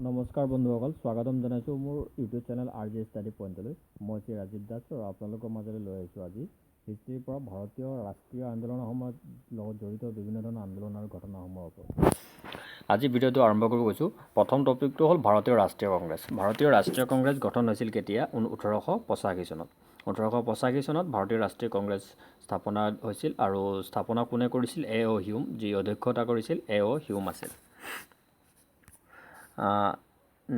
নমস্কাৰ বন্ধুসকল, স্বাগতম জনাইছোঁ মোৰ YouTube channel R J study পইণ্টলৈ। মই শ্ৰী ৰাজীৱ দাস আৰু আপোনালোকৰ মাজলৈ লৈ আহিছোঁ আজি হিষ্ট্ৰীৰ পৰা ভাৰতীয় ৰাষ্ট্ৰীয় আন্দোলনৰ সময়ত লগত জড়িত বিভিন্ন ধৰণৰ আন্দোলন আৰু ঘটনাসমূহৰ ওপৰত। আজি ভিডিঅ'টো আৰম্ভ কৰিব গৈছোঁ। প্ৰথম টপিকটো হ'ল ভাৰতীয় ৰাষ্ট্ৰীয় কংগ্ৰেছ। ভাৰতীয় ৰাষ্ট্ৰীয় কংগ্ৰেছ গঠন হৈছিল কেতিয়া? 1885 চনত। 1885 চনত ভাৰতীয় ৰাষ্ট্ৰীয় কংগ্ৰেছ স্থাপনা হৈছিল আৰু স্থাপনা কোনে কৰিছিল? এ অ' হিউম। যি অধ্যক্ষতা কৰিছিল, এ অ' হিউম আছিল।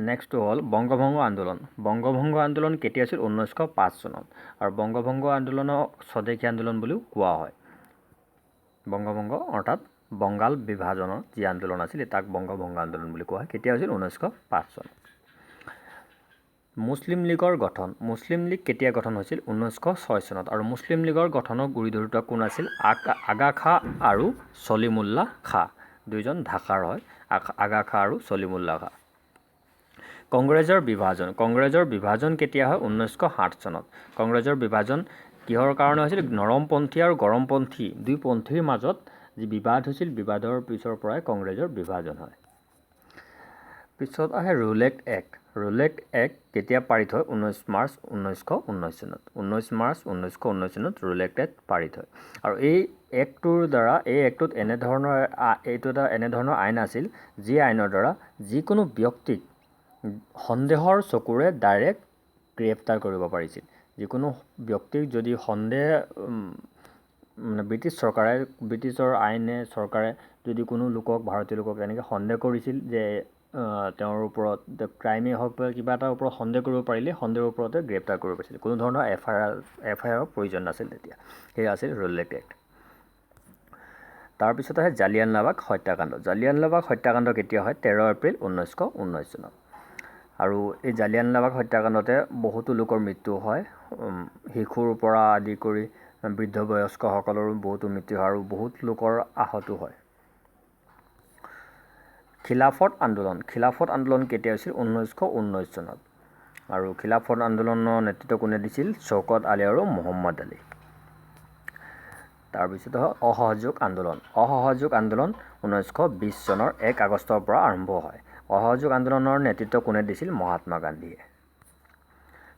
নেক্সটটো হ'ল বংগভংগ আন্দোলন। বংগভংগ আন্দোলন কেতিয়া আছিল? 1905 চনত। আৰু বংগভংগ আন্দোলনক স্বদেশী আন্দোলন বুলিও কোৱা হয়। বংগভংগ অৰ্থাৎ বংগাল বিভাজনৰ যি আন্দোলন আছিল, তাক বংগভংগ আন্দোলন বুলি কোৱা হয়। কেতিয়া হৈছিল? 1905 চনত। মুছলিম লীগৰ গঠন। মুছলিম লীগ কেতিয়া গঠন হৈছিল? 1906 চনত। আৰু মুছলিম লীগৰ গঠনৰ গুৰি ধৰোঁতা কোন আছিল? আগা খাঁ আৰু চলিমুল্লা খাঁ। দুইজন ঢাকাৰ হয়, আগা খাঁ আৰু চলিমুল্লা খাঁ। কংগ্ৰেছৰ বিভাজন। কংগ্ৰেছৰ বিভাজন কেতিয়া হয়? 1907 চনত। কংগ্ৰেছৰ বিভাজন কিহৰ কাৰণে হৈছিল? নৰমপন্থী আৰু গৰমপন্থী দুই পন্থীৰ মাজত যি বিবাদ হৈছিল, বিবাদৰ পিছৰ পৰাই কংগ্ৰেছৰ বিভাজন হয়। পিছত আহে ৰুলেট এক্ট। ৰুলেট এক্ট কেতিয়া পাৰিত হয়? 19 মাৰ্চ 1919 চনত। 19 মাৰ্চ 1919 চনত ৰুলেট এক্ট পাৰিত হয়। আৰু এই এক্টটোৰ দ্বাৰা, এই এক্টটোত এনেধৰণৰ, এইটো এটা এনেধৰণৰ আইন আছিল, যি আইনৰ দ্বাৰা যিকোনো ব্যক্তিক সন্দেহৰ চকুৰে ডাইৰেক্ট গ্ৰেপ্তাৰ কৰিব পাৰিছিল। যিকোনো ব্যক্তিক যদি সন্দেহ, মানে ব্ৰিটিছ চৰকাৰে, ব্ৰিটিছৰ আইনে, চৰকাৰে যদি কোনো লোকক, ভাৰতীয় লোকক এনেকৈ সন্দেহ কৰিছিল যে তেওঁৰ ওপৰত ক্ৰাইমেই হওক বা কিবা এটাৰ ওপৰত সন্দেহ কৰিব পাৰিলে, সন্দেহৰ ওপৰতে গ্ৰেপ্তাৰ কৰিব পাৰিছিল। কোনো ধৰণৰ এফ আই আৰৰ প্ৰয়োজন নাছিল তেতিয়া। সেয়া আছিল ৰুলেট এক্ট। তাৰপিছত আহে জালিয়ানৱালাবাগ হত্যাকাণ্ড। জালিয়ানৱালাবাগ হত্যাকাণ্ড কেতিয়া হয়? 13 এপ্ৰিল 1919 চনত। আৰু এই জালিয়ানৱালাবাগ হত্যাকাণ্ডতে বহুতো লোকৰ মৃত্যু হয়। শিশুৰ পৰা আদি কৰি বৃদ্ধ বয়স্কসকলৰো বহুতো মৃত্যু হয় আৰু বহুত লোকৰ আহতো হয়। খিলাফত আন্দোলন। খিলাফত আন্দোলন কেতিয়া হৈছিল? 1919 চনত। আৰু খিলাফত আন্দোলনৰ নেতৃত্ব কোনে দিছিল? চৌকত আলী আৰু মহম্মদ আলী। তাৰপিছত হয় অসহযোগ আন্দোলন। অসহযোগ আন্দোলন 1920 চনৰ 1 আগষ্টৰ পৰা আৰম্ভ হয়। অসহযোগ আন্দোলনৰ নেতৃত্ব কোনে দিছিল? মহাত্মা গান্ধীয়ে।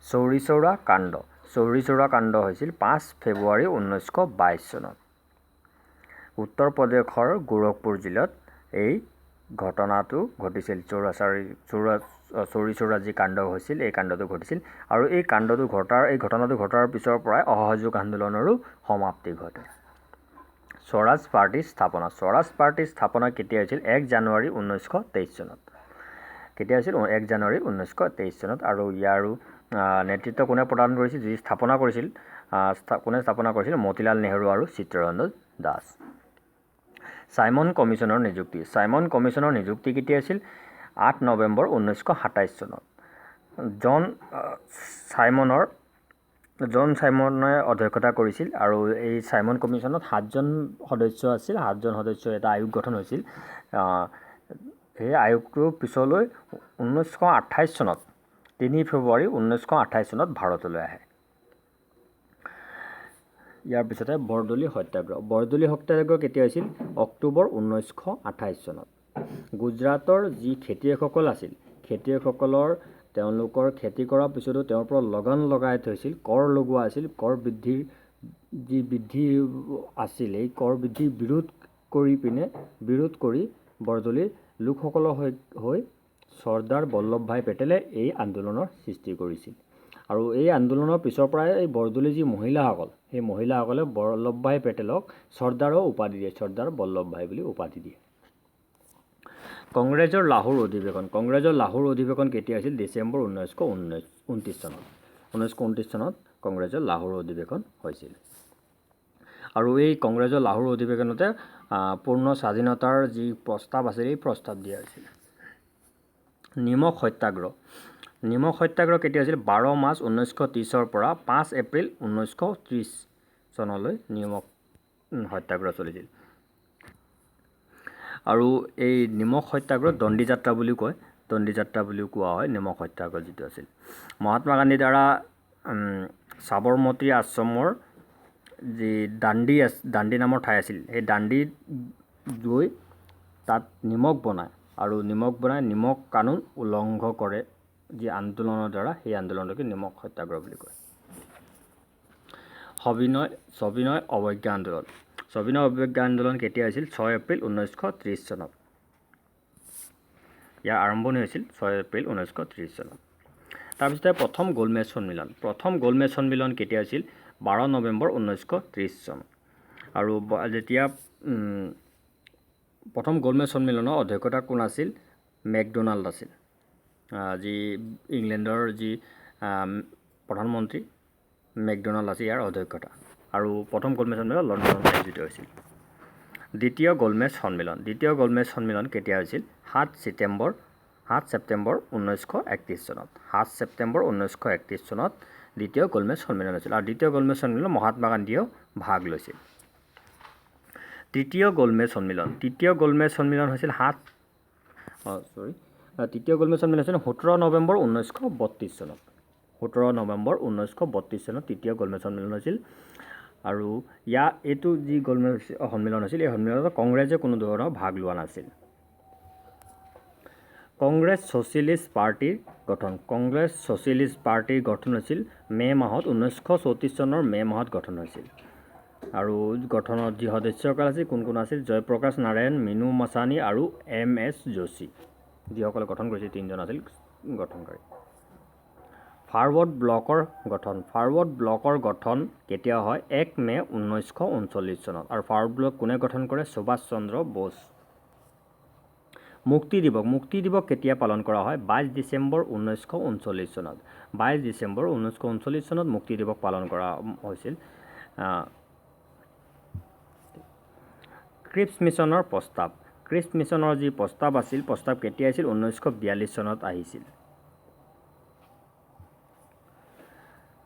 চৌৰি চৌৰা কাণ্ড। চৌৰি চৌৰা কাণ্ড হৈছিল 5 ফেব্ৰুৱাৰী 1922 চনত। উত্তৰ প্ৰদেশৰ গোৰখপুৰ জিলাত এই ঘটনাটো ঘটিছিল। চৌৰি চৌৰা যি কাণ্ড হৈছিল, এই কাণ্ডটো ঘটিছিল। আৰু এই ঘটনাটো ঘটাৰ পিছৰ পৰাই অসহযোগ আন্দোলনৰো সমাপ্তি ঘটে। স্বৰাজ পাৰ্টীৰ স্থাপনা। স্বৰাজ পাৰ্টীৰ স্থাপনা কেতিয়া হৈছিল? 1 জানুৱাৰী 1923 চনত। কেতিয়া হৈছিল? 1 জানুৱাৰী 1923 চনত। আৰু ইয়াৰো নেতৃত্ব কোনে প্ৰদান কৰিছিল? যি স্থাপনা কৰিছিল, কোনে স্থাপনা কৰিছিল? মতিলাল নেহৰু আৰু চিত্তৰঞ্জন দাস। চাইমন কমিশ্যনৰ নিযুক্তি। চাইমন কমিশ্যনৰ নিযুক্তি কেতিয়া হৈছিল? 8 নৱেম্বৰ 1927 চনত। জন চাইমনে অধ্যক্ষতা কৰিছিল। আৰু এই চাইমন কমিশ্যনত সাতজন সদস্য আছিল। সাতজন সদস্যৰ এটা আয়োগ গঠন হৈছিল। সেই আয়োগটো পিছলৈ 1928 চনত, 3 ফেব্ৰুৱাৰী 1928 চনত ভাৰতলৈ আহে। ইয়াৰ পিছতে বৰদলৈ সত্যাগ্ৰহ। বৰদলৈ সত্যাগ্ৰহ কেতিয়া হৈছিল? অক্টোবৰ 1928 চনত। গুজৰাটৰ যি খেতিয়কসকল আছিল, খেতিয়কসকলৰ, তেওঁলোকৰ খেতি কৰাৰ পিছতো তেওঁৰ পৰা লগান লগাই থৈছিল, কৰ লগোৱা আছিল। কৰ বৃদ্ধিৰ যি বৃদ্ধি আছিল, এই কৰ বৃদ্ধিৰ বিৰোধ কৰি পিনে, বিৰোধ কৰি বৰদলৈৰ লোকসকলৰ হৈ চৰ্দাৰ বল্লভ ভাই পেটেলে এই আন্দোলনৰ সৃষ্টি কৰিছিল। আৰু এই আন্দোলনৰ পিছৰ পৰাই এই বৰদলৈ যি মহিলাসকল, সেই মহিলাসকলে বল্লভ ভাই পেটেলক চৰ্দাৰৰ উপাধি দিয়ে, চৰ্দাৰ বল্লভ ভাই বুলি উপাধি দিয়ে। কংগ্ৰেছৰ লাহোৰ অধিৱেশন। কংগ্ৰেছৰ লাহোৰ অধিৱেশন কেতিয়া হৈছিল? ডিচেম্বৰ 1929 চনত। 1929 চনত কংগ্ৰেছৰ লাহোৰ অধিৱেশন হৈছিল। আৰু এই কংগ্ৰেছৰ লাহোৰ অধিৱেশনতে পূৰ্ণ স্বাধীনতাৰ যি প্ৰস্তাৱ আছিল, এই প্ৰস্তাৱ দিয়া হৈছিল। নিমখ সত্যাগ্ৰহ। নিমখ সত্যাগ্ৰহ কেতিয়া হৈছিল? 12 মাৰ্চ 1930ৰ পৰা 5 এপ্ৰিল 1930 চনলৈ নিমখ সত্যাগ্ৰহ চলিছিল। আৰু এই নিমখ সত্যাগ্ৰহ দণ্ডী যাত্ৰা বুলিও কয়, দণ্ডী যাত্ৰা বুলিও কোৱা হয় নিমখ সত্যাগ্ৰহ যিটো আছিল। মহাত্মা গান্ধীৰ দ্বাৰা সাবৰমতী আশ্ৰমৰ যি দাণ্ডি নামৰ ঠাই আছিল, সেই দাণ্ডিত গৈ তাত নিমখ বনায়। আৰু নিমখ বনাই নিমখ কানুন উলংঘ কৰে যি আন্দোলনৰ দ্বাৰা, সেই আন্দোলনটোকে নিমখ সত্যাগ্ৰহ বুলি কয়। সবিনয় অৱজ্ঞা আন্দোলন। সবিনয় অৱজ্ঞা আন্দোলন কেতিয়া হৈছিল? 6 এপ্ৰিল 1930 চনত। ইয়াৰ আৰম্ভণি হৈছিল 6 এপ্ৰিল 1930 চনত। তাৰপিছতে প্ৰথম গোলমেজ সন্মিলন। প্ৰথম গোলমেজ সন্মিলন কেতিয়া হৈছিল? 12 নৱেম্বৰ 1930 চনত। আৰু যেতিয়া প্ৰথম গোলমেজ সন্মিলনৰ অধ্যক্ষতা কোন আছিল? মেকডোনাল্ড আছিল, যি ইংলেণ্ডৰ যি প্ৰধানমন্ত্ৰী মেকডোনাল্ড আছিল ইয়াৰ অধ্যক্ষতা। আৰু প্ৰথম গোলমেজ সন্মিলন লণ্ডনত আয়োজিত হৈছিল। দ্বিতীয় গোলমেজ সন্মিলন। দ্বিতীয় গোলমেজ সন্মিলন কেতিয়া হৈছিল? 7 ছেপ্টেম্বৰ 1931 চনত। 7 ছেপ্টেম্বৰ 1931 চনত দ্বিতীয় গোলমেজ সন্মিলন হৈছিল। আৰু দ্বিতীয় গোলমেজ সন্মিলনত মহাত্মা গান্ধীয়েও ভাগ লৈছিল। তৃতীয় গোলমেজ সন্মিলন। তৃতীয় গোলমেজ সন্মিলন হৈছিল তৃতীয় গোলমেজ সন্মিলন হৈছিল 17 নৱেম্বৰ 1932 চনত। 17 নৱেম্বৰ 1932 চনত তৃতীয় গোলমেজ সন্মিলন হৈছিল। আৰু এইটো যি গোলমেজ সন্মিলন হৈছিল, এই সন্মিলনত কংগ্ৰেছে কোনো ধৰণৰ ভাগ লোৱা নাছিল। কংগ্ৰেছ ছ'চিয়েলিষ্ট পাৰ্টীৰ গঠন। কংগ্ৰেছ ছ'চিয়েলিষ্ট পাৰ্টীৰ গঠন হৈছিল মে' মাহত, 1934 চনৰ মে' মাহত গঠন হৈছিল। আৰু গঠনত যি সদস্যসকল আছিল কোন কোন আছিল? জয়প্ৰকাশ নাৰায়ণ, মিনু মাছানী আৰু এম এছ যোশী, যিসকলে গঠন কৰিছিল তিনিজন আছিল গঠনকাৰী। ফাৰৱাৰ্ড ব্লকৰ গঠন। ফাৰৱাৰ্ড ব্লকৰ গঠন কেতিয়া হয়? 1 মে' 1939 চনত। আৰু ফাৰৱাৰ্ড ব্লক কোনে গঠন কৰে? সুভাষ চন্দ্ৰ বোস। মুক্তি দিৱস। মুক্তি দিৱস কেতিয়া পালন কৰা হয়? 22 ডিচেম্বৰ 1939 চনত। 22 ডিচেম্বৰ 1939 চনত মুক্তি দিৱস পালন কৰা হৈছিল। ক্ৰিপছ মিছনৰ প্ৰস্তাৱ। ক্ৰিপছ মিছনৰ যি প্ৰস্তাৱ আছিল, প্ৰস্তাৱ কেতিয়া আহিছিল? 1942 চনত আহিছিল।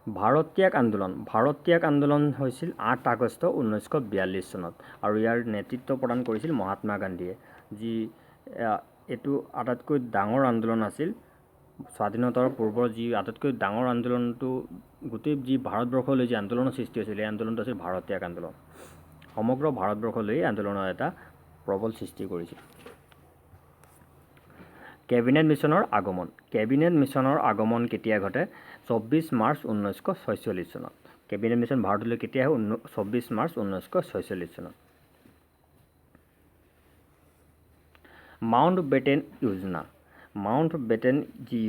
ভাৰত ত্যাগ আন্দোলন। ভাৰত ত্যাগ আন্দোলন হৈছিল 8 আগষ্ট 1942 চনত। আৰু ইয়াৰ নেতৃত্ব প্ৰদান কৰিছিল মহাত্মা গান্ধীয়ে, যি এইটো আটাইতকৈ ডাঙৰ আন্দোলন আছিল। স্বাধীনতাৰ পূৰ্বৰ যি আটাইতকৈ ডাঙৰ আন্দোলনটো, গোটেই যি ভাৰতবৰ্ষলৈ যি আন্দোলনৰ সৃষ্টি হৈছিল, এই আন্দোলনটো আছিল ভাৰত ত্যাগ আন্দোলন। সমগ্ৰ ভাৰতবৰ্ষলৈ আন্দোলনৰ এটা প্ৰবল সৃষ্টি কৰিছিল। কেবিনেট মিছনৰ আগমন। কেবিনেট মিছনৰ আগমন কেতিয়া ঘটে? 24 মাৰ্চ 1946 চনত। কেবিনেট মিছন ভাৰতলৈ কেতিয়া আহে? 24 মাৰ্চ 1946 চনত। মাউণ্ট বেটেন যোজনা। মাউণ্ট বেটেন যি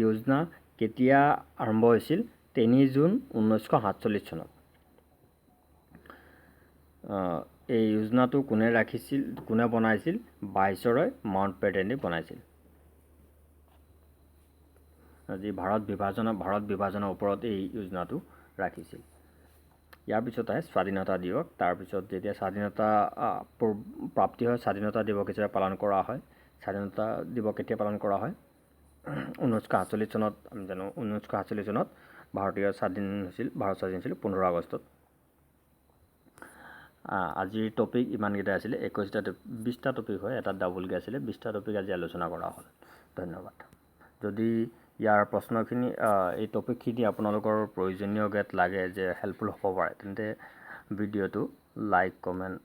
যোজনা কেতিয়া আৰম্ভ হৈছিল? 3 জুন 1947 চনত। এই যোজনাটো কোনে ৰাখিছিল, কোনে বনাইছিল? ভাইচৰয় মাউণ্ট বেটেনে বনাইছিল। যি ভাৰত বিভাজনৰ ওপৰত এই যোজনাটো ৰাখিছিল। ইয়াৰ পিছত আহে স্বাধীনতা দিৱস। তাৰপিছত যেতিয়া স্বাধীনতা প্ৰাপ্তি হয়, স্বাধীনতা দিৱস হিচাপে পালন কৰা হয়। স্বাধীনতা দিৱস কেতিয়া পালন কৰা হয়? 1947 চনত। আমি জানো 1947 চনত ভাৰতীয় স্বাধীন হৈছিল, ভাৰত স্বাধীন হৈছিল 15 আগষ্টত। আজিৰ টপিক ইমানকেইটা আছিলে। 20টা টপিক হয়, এটা ডাবুলকৈ আছিলে। 20টা টপিক আজি আলোচনা কৰা হ'ল। ধন্যবাদ। যদি ইয়াৰ প্ৰশ্নখিনি, এই টপিকখিনি আপোনালোকৰ প্ৰয়োজনীয় গেট লাগে যে হেল্পফুল হ'ব পাৰে, তেন্তে ভিডিঅ'টো লাইক, কমেণ্ট,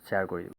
শ্বেয়াৰ কৰি দিব।